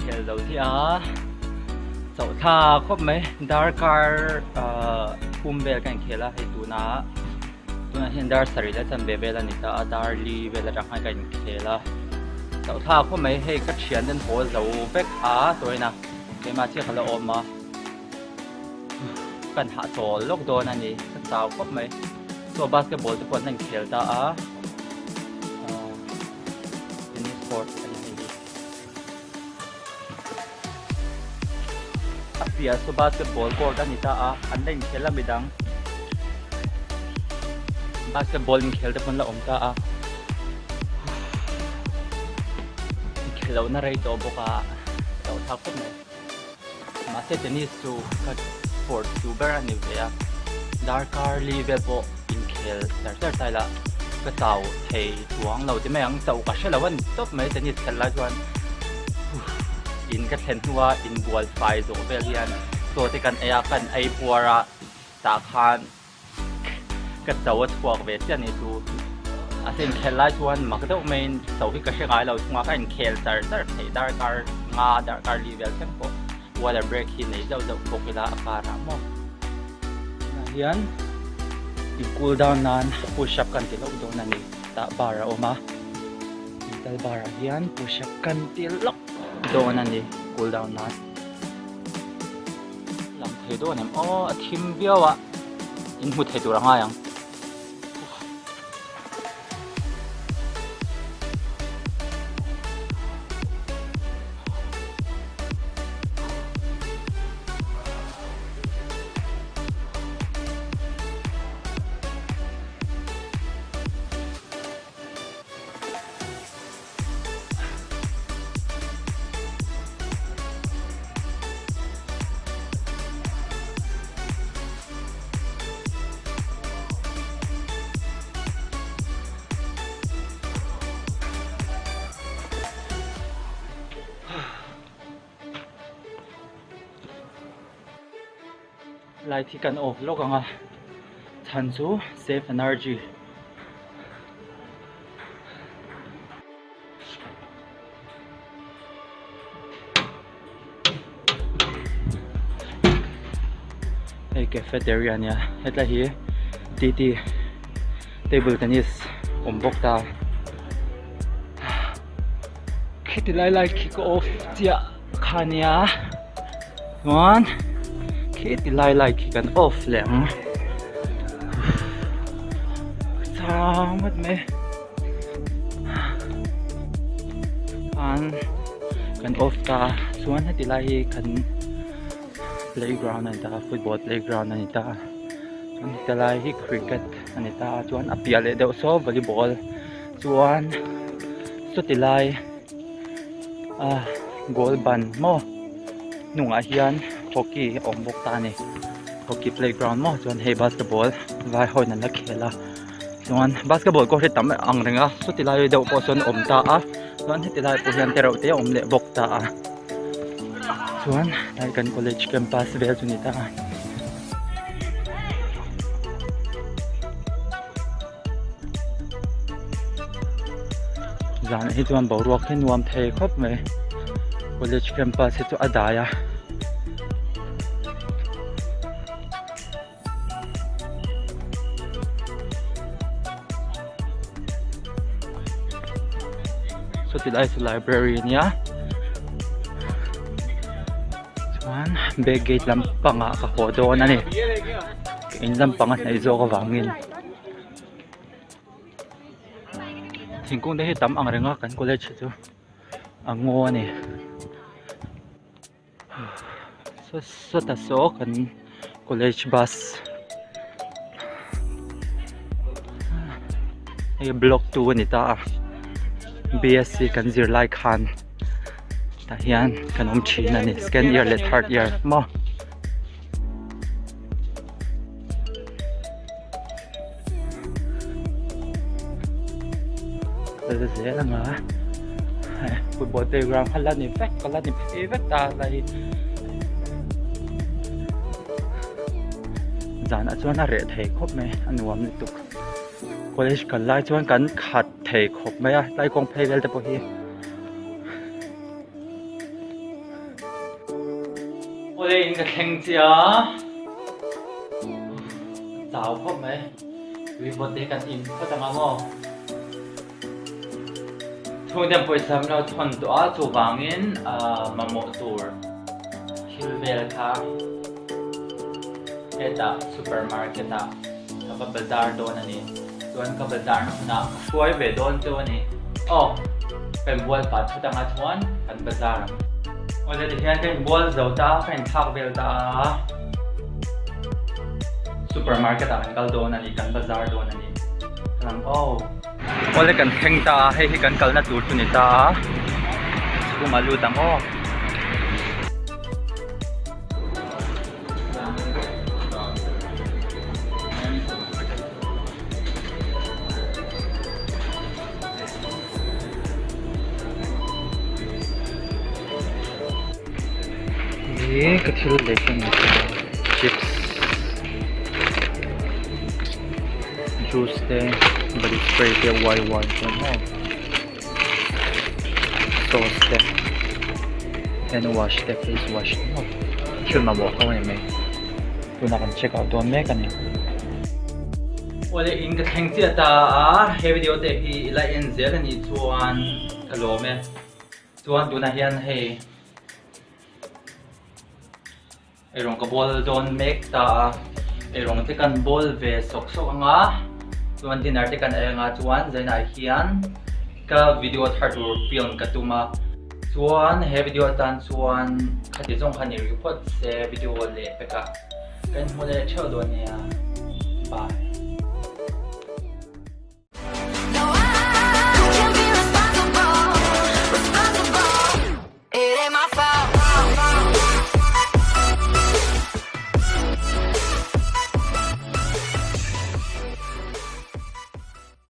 Khel zo chiah a, chauh thla khawp mai darkar thum vel ka inkhel a hei tunah tunah hian dar sarih la chanve vel a ni ta a dar li vel atang khan ka inkhel a chauh thla khawp mai hei ka thian ten haw zo vek a tawina keimah chiah ka la awm a kan hah chawl lawk dawn a ni ka chau khawp mai chaw basketball te pawh an inkhel ta a tennis court a ni hei hi a piah saw basketball court a ni ta a an la inkhel a midang basketball inkhel te pawh an la awm ta a inkhelh lohna rei tawh bawk a chauh thlak khawp mai. Mahse tennis chu ka sport duh ber a ni ve a, darkar li vel pawh inkhel char char ta ila ka chau thei chuang lo ti mai ang, chauh ka hre lo a ni tawp mai tennis khelh lai chuan in ka thlen hnua inbual fai zawh vel hian chaw te kan ei a, kan ei puar a tah khan. Ka cho a chhuak ve chiah ni chu a se inkhel lai chuan mak deuh maiin cho hi ka hre ngai lo chungah ka inkhel char char theih darkar nga darkar li vel thleng pawh water break hi nei zauh zauh bawk ila a karah maw tunah hian in cool down nan push up kan ti loh dawn a ni tah bar a awm a metal bar ah hian push up kan ti lawk dawn a ni cool down nan. Lang thei dawn em aw a thim viau a in hmu thei tur a ngai ang. Light hi kan off lawk ang a chhan chu save energy. Hei cafeteria ania hetlai hi T T table tennis awm bawk ta khiti lai lai khi ka off chiah kha ania chuan khiti lai lai khi kan off leh ang chang ngawt mai. Khan kan off ta chuan heti lai hi kan playground a ni ta a football playground a ni ta a chuan heti lai hi cricket a ni ta a chuan a piah leh deuh saw volleyball chuan sawti lai ah goal ban maw hnungah hian hockey a awm bawk ta a ni hockey playground maw chuan hei basketball vai ho in an la khel a. Chuan basketball court hi tam ang reng a chuti lai deuh pawh chuan awm ta a chuan heti lai pawh hian tereuh te a awm leh bawk ta a chuan tlai kan college campus vel chu ni ta a. Zanah hi chuan boruak hi nuam thei khawp mai college campus hi chu a dai a. Sawti lai chu library a nia chuan back gate lampangah ka haw dawn a ni in lampang a hnaih zawk avangin thingkung te hi tam ang reng a kan college hi chu a ngaw a ni. Sawta saw kan college bus hei block 2 a ni ta a BSc kan zir lai khan tah hian kan awm thin a ni second year leh third year maw. Kal zel anga football playground kha la ni vek ka la ni phei vek ta lai zanah chuan a reh thei khawp mai a nuam lutuk. College kal lai chuan kan khat thei khawp mai a tlai kawng phei vel te pawh hi. Awle in ka thleng chiah a, chau khawp mai. Tui vawt te hi kan in phawt ang a maw. Chhungte pawisa min lo thawn tawh a, chuvangin mamawh tur thil vel kha hetah supermarket ah ka va bazar dawn a ni. Chuan ka bazar na hunah ka hruai ve dawn cheu a ni. Aw, ka inbual pah thut anga chuan kan bazar ang. Awle tihian ka inbual zo ta a, ka inthlak vel ta a, supermarket ah kan kal dawn a ni, kan bazar dawn a ni. Ka lang aw. Awle kan thleng ta a, hei hi kan kalna tur chu ni ta a, chhungah lut ang aw. Ih ka thil lei ka ni ta chips juice te body spray te wai wai te maw sauce te hand wash te face wash te maw thil mamawh ho a ni mai tunah kan check out dawn mek a ni. Awle in ka thleng chiah ta a he video te hi i la en zel a nih chuan ka lawm e chuan tunah hian hei Eirawng ka bawl dawn mek ta a, eirawng te kan bawl ve sawk sawk ang a, chuan dinner te kan ei ang a, chuan zainah hian ka video thar tur film ka tum a, chuan he video atan chuan khati zawng kha ni rih phawt se video leh pek a, ka inhmu leh theuh dawn nia, bye.